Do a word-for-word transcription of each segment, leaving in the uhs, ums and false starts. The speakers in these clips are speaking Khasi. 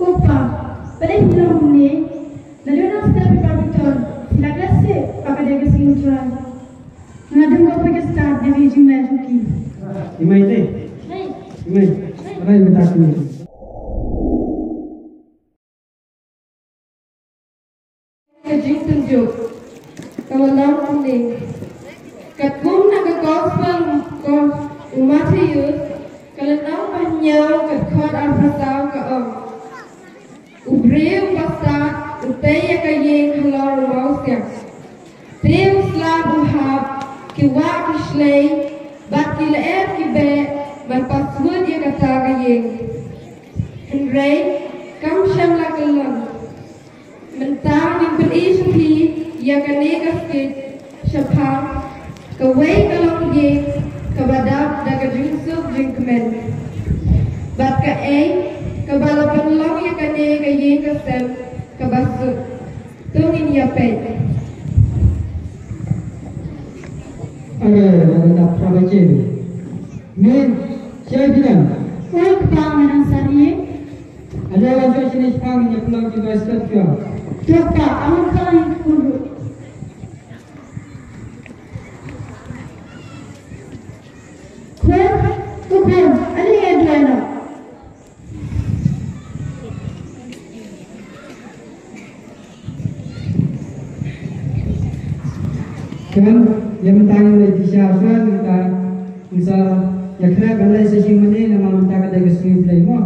Ko kpa, balei phi long kumne? Lada u nongstad paper bitor, phi la klet seh ba ka dei ka sngi U Trai. Nga dang ko poi ka stad, dei ka jingleh jong ki. Imai te. Imai. Arai mynta ki. Ka jingtynjuh ka la long kumne. Katkum na ka gospel u Mathaios, ka lynnong ba hynñiew, ka dkhot arphew saw ka ong: U briew bastad u tei ïa ka ïing halor u mawsiang. Te u slap u hap, ki wah ki shlei bad ki lyer ki beh ban paswut ïa kata ka ïing. Hynrei kam shym la kyllon. Mynta ngin pyni sha phi ïa kane ka skit shaphang kawei ka longïing kaba dap da ka jingsuk jingkmen. Bad kaei kaba la pynlong ïa kane ka ïing ka sem kaba suk. To ngin ïa peit. Are, ba dap kaba jin. Min, shai bidan. Oi, kpa, ngan sa ri. Ada orang jual sini sepang ni pulang juga stop jual. Dokta, amun kalang yang kuru. Kur, kukur, ada yang dua nak. Kan, ïa mynta ngin leit sha shuwa, mynta ngin sa ïa khreh ban leit sha ïing mane, namar mynta ka dei ka sngi U Blei mo.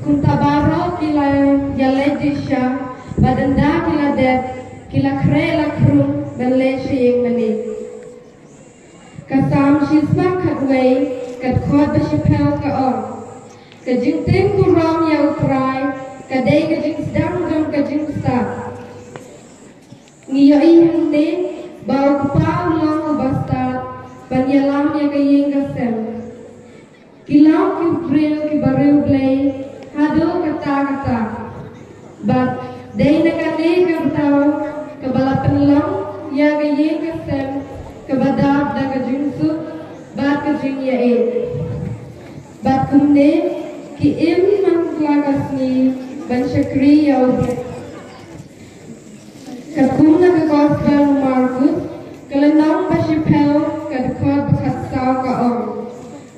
Kumta baroh ki la ïa leit sha, bad ynda ki la dep, ki la khreh la krum ban leit sha ïing mane. Ka Salm shispah khatwei, ka dkhot ba shiphew ka ong: Ka jingtieng burom ïa U Trai ka dei ka jingsdang jong ka jingstad. Ngi ïohi hangne ba u kpa u long uba stad ban ïalam ïa ka ïing ka sem. Ki long ki briew kiba riewblei haduh katta katta. Bad dei na kane ka bynta kaba la pynlong ïa ka ïing ka sem kaba dap da ka jingsuk bad ka jingïaieit. Bad kumne ki im man la ka sngi ban shakri ïa U Blei. Katkum na ka gospel u Markus, ka lynnong ba shiphew, ka dkhot ba khatsaw ka ong: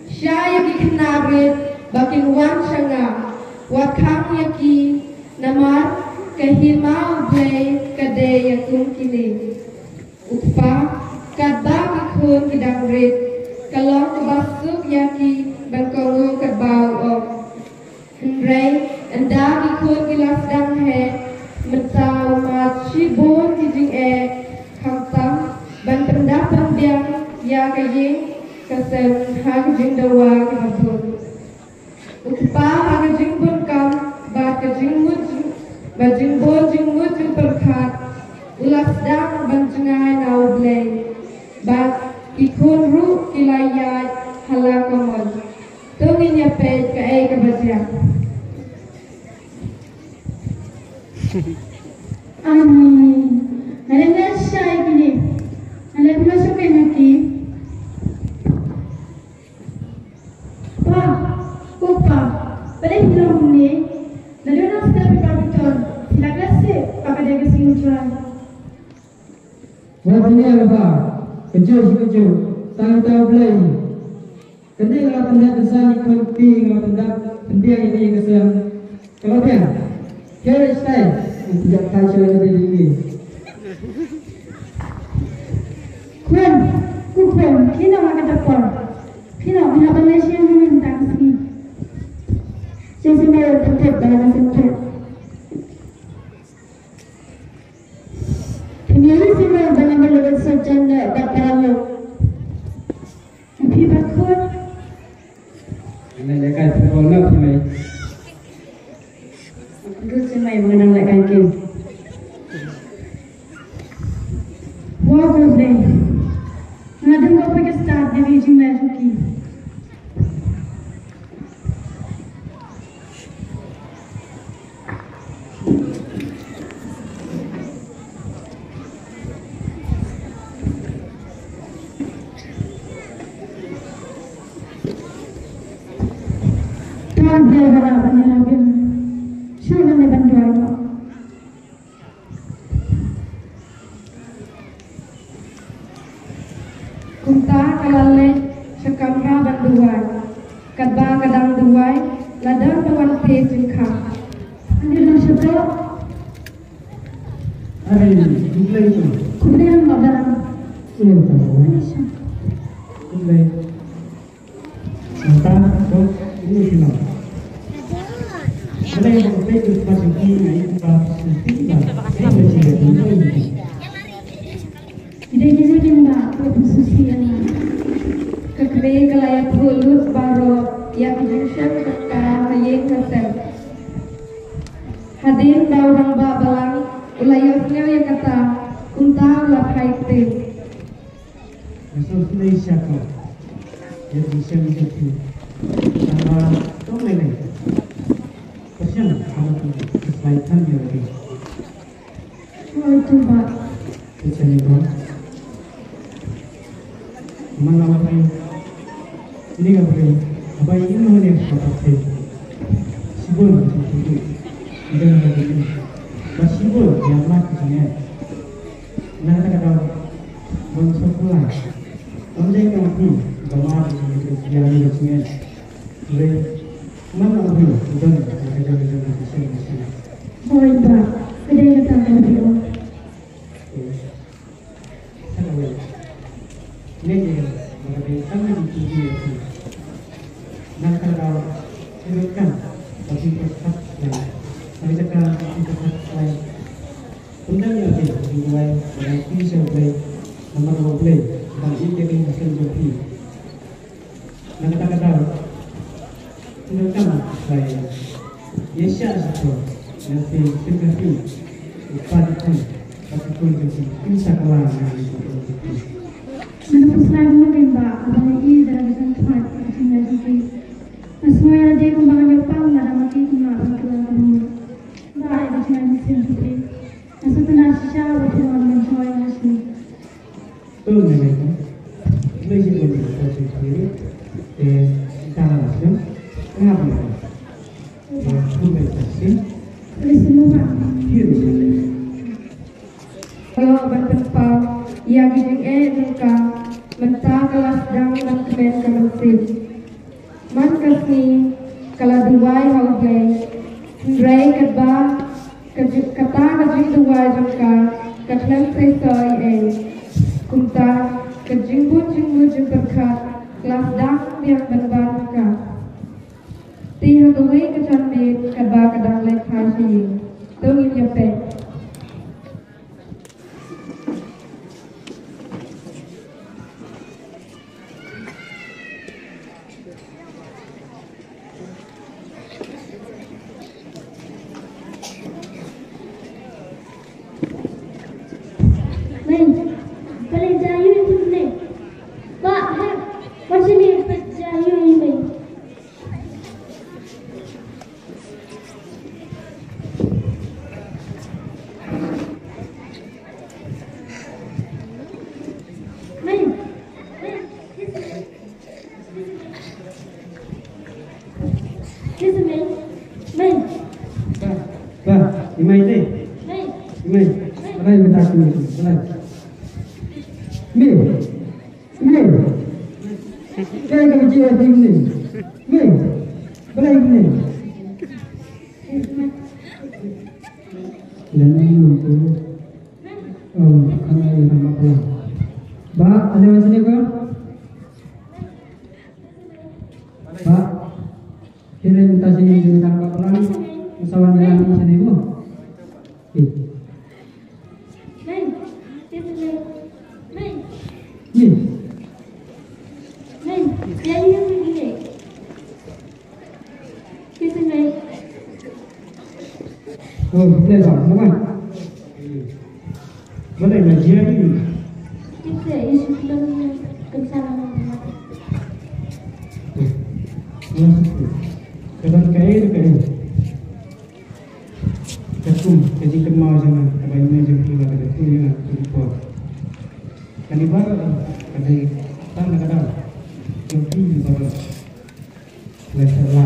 Shai ïa ki khynnah rit ba kin wan sha nga, wat khang ïa ki, namar ka hima U Blei ka dei ïa kum kine. U kpa, katba ki khun ki dang rit, ka long kaba suk ïa ki ban kohnguh katba u ong. Hynrei ynda ki khun ki la sdang heh, mynta u mad shibun ki jingeh, khamtam ban pyndap pynbiang ïa ka ïing ka sem ha ka jingdawa kaba bun. U kpa ha ka jingbun kam bad ka jingmut jing, bad jingbun jingmut jingpyrkhat, u la sdang ban jngai na U Blei. Bad ki khun ruh ki la ïaid ha la ka mon. To ngin ïa peit kaei kaba jia. Ani, nga la nang shai kine. Nga la nang shai kine ki. Pa, ko pa, balei phi long kumne? Lada u nongstad paper bitor, phi la klet seh ba ka dei ka sngi U Trai. Wat pynïar ba ka jong ka jong tang tang Blei. Kane nga la pyndap pynsan ïa ka kti, nga la pyndap pynbiang ïa ka ïing ka sem. Ka la biang. Kare stai. Pynjah kai shuwa ïa ka dei dei. Khun, ku khun, kino nga ka dapor. Kino nga ban leh shuwa ïa ka tang sngi. Shisha me ïa ka tep ba ka sem tep. Phi ïohi shisha ba nga ban leh shuwa ïa ka tang ba ka ram ïa. Phi ba khun. Nga lehkai football na phi mei. Ruh shisha mei ba nga nang lehkai game. Wow, good day. Nga dang ko pa ka start dei ka jingmeh jong ki. Ïa ba la ban ïa la bin. Shu ban ïa ban duwai noh. Kumta ka la leit sha kamra ban duwai. Katba ka dang duwai, la don ba wan peit jingkhang. Andi dang sha to. Are, khublei to. Khublei ïa ba la. Khublei to. Khublei. Nangta, to, ini sino. Khublei ba peit jingkhang jong ki, ngi ïa ba sngewthuh ba. Khublei jingkhang jong ki. Ida jingim ba, to, susi ïa nga. Ka kmie ka la ïathuh lut baroh ïa ka jingshem jong ka ha ïing ha sem. Hadien ba u rangbah balang u la ïohsngew ïa kata, kumta u la phai ktien. Nga sngewsynei sha ko ïa ka jingshem jong phi. Tangba to lei lei. Pyrshang haba phi khuslai than ïa lade. Oi, to bah. Pyrshang ïa ko. Namar nga ong ïa phi, ine ka briew, haba ïa ine i briew ka pyrthei, shibun ki briew ki don ha ka jingim, bad shibun ki ïa mad ka jingeh. Na kata ka daw, ban sngewthuh, ym dei tang phi ba mad ka jingeh, ïa mad ka jingeh. Hynrei man la u briew u don ha ka jingim, ka jingim, ka jingim. Hooid bah, ka dei kata ka briew. Sa kawei. Ngi ïa ba ka dei tang ka jingkyrkhu ïa phi. Na kata ka daw, ngi donkam ba phi pyrkhat shuwa. Na ka jaka ba phi pyrkhat shuwa, pyndonkam ïa ka jingduwai ba dang phi sha U Blei, namar ba U Blei u dang ïeit ïa ka jingïaseng jong phi. Na kata ka daw, ngi donkam ba phi ïa shah sha phi, lane phi shim ka phi u kpa jong phi bad ki khun jong phi, kim sa kylla na ka jingim jong phi. Ngi khuslai kumno kim bah, haba ngi ïohi da ka jingthait ka jingïaid jong phi. Nga sngew ïa lade kumba nga ïoh pang, nga dang ïa ki kumba ban kylla ka jingim. Ba ai ka jingïaid jong phi. Nga sngewtynnat shisha ba phi wan ban ïoh ïa nga shisha. To, ngi ïa ka. Ngi ïa ka, ngi ïa ka, ngi ïa ka. Te, tang ba shisha. Nga ba ka. Te, kum ba ka shisha. Ngi sngewbha. Ïa ka. Ïoh ban pynpaw ïa ki jingeh jong ka, mynta ka la sdang ban kmen ka mynsiem. Man ka sngi ka la duwai ha U Blei, hynrei katba ka ji-, kata ka jingduwai jong ka ka khlem seisoh ei ei. Kumta ka jingbun jingmut jingpyrkhat ka la sdang biang ban ban ha ka. Te ha kawei ka janmiet katba ka dang leit phai sha ïing, to ngin ïa peit. Mei, balei jia aïu ïa phi mynne? Bah, hep, wan shane, peit jia aïu ïa mei. Mei, mei, mei, mei. Bah, bah, i mei te. Mei. I mei. Balei mynta ki mei? Balei? Mei. Mei. Kaei kaba jia ïa phi mynne? Mei. Balei mynne? Lane mynne tu. Oh, khana ïa ka mapla. Bah, ale wan sini ko. Bah. Kine mynta sini ïa ka mapla. Usawan ïa ni sini ko. Eh. Mei, ïa phi mei. Mei. Mei. Mei, ïa ïa phi mei. Ïa phi mei. Oh, play ba, ba. Balei la jia ni? Ïa phi, ïa phi mei. Kan salah mei. Ka don kaei kaei. Katkum ka jingkynmaw jong nga kaba ïa jong phi ba ka dei phi ïa nga ka jingpor. Kane baroh ka dei tang na ka daw jong phi baroh. Lehse la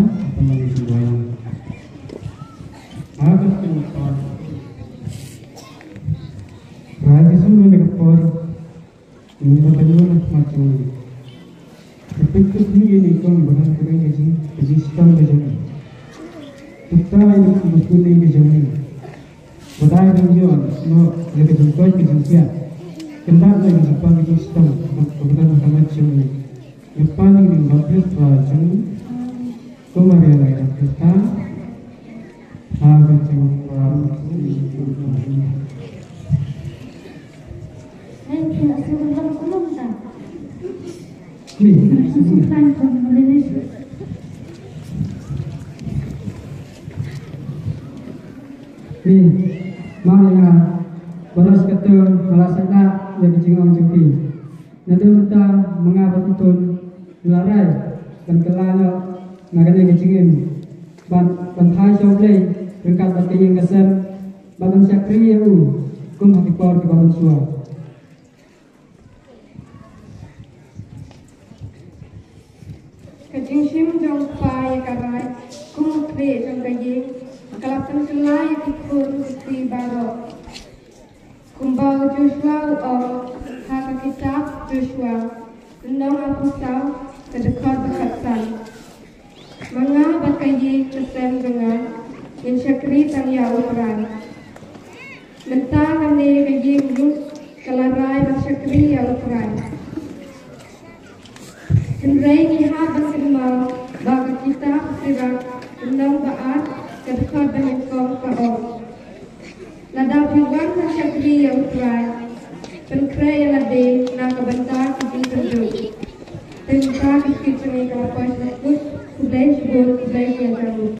ha ka pynlong jingduwai. Ha ka pynlong jingduwai. Rai Jisu, mynta ka por ngin ïa pynlong ha khmat jong me. Ka pynkup ïa i kong ba nang kren ka jing, ka jingshitom ka jong me. Pynta ïa i kong ba kren ka jong me. Ba dei ban ïoh noh ïa ka jingkoit ka jingkhiah. Kyndat noh ïa ka jingpang ka jingshitom kaba don ha khmat jong me. Nga pan ïa i kong ba kren ka jong me. Ko Maria Raya Khrista. Ha ka jingpang. Ni, ni, ma ïa nga, baroh shi katta nga la sah ïa ka jingong jong phi. Naduh mynta ma nga bad u Tun ngi la rai ban kylla noh na kane ka jingim, ban, ban thait sha U Blei ryngkat bad ka ïing ka sem, bad ban shakri ïa u kum ha ki por kiba mynshuwa. Ka jingshim jong u kpa ïa ka rai kum u khlieh jong ka ïing ka la pynkylla ïa ki khun ki kti baroh. Kumba u Joshua u ong ha ka kitab Joshua, lynnong arphew saw, ka dkhot ba khatsan. Ma nga bad ka ïing ka sem jong nga, ngin shakri tang ïa U Trai. Mynta kane ka ïing ruh ka la rai ban shakri ïa U Trai. Hynrei ngi hap ban kynmaw ba ka kitab Sirak lynnong ba ar ka dkhot ba nyngkong ka ong, lada phi wan ban shakri ïa U Trai, pynkhreh ïa lade na ka bynta ki jingkynduh. Te mynta ka script jong ngi ka la poi sha kut. Khublei shibun, khublei shihajar nguh.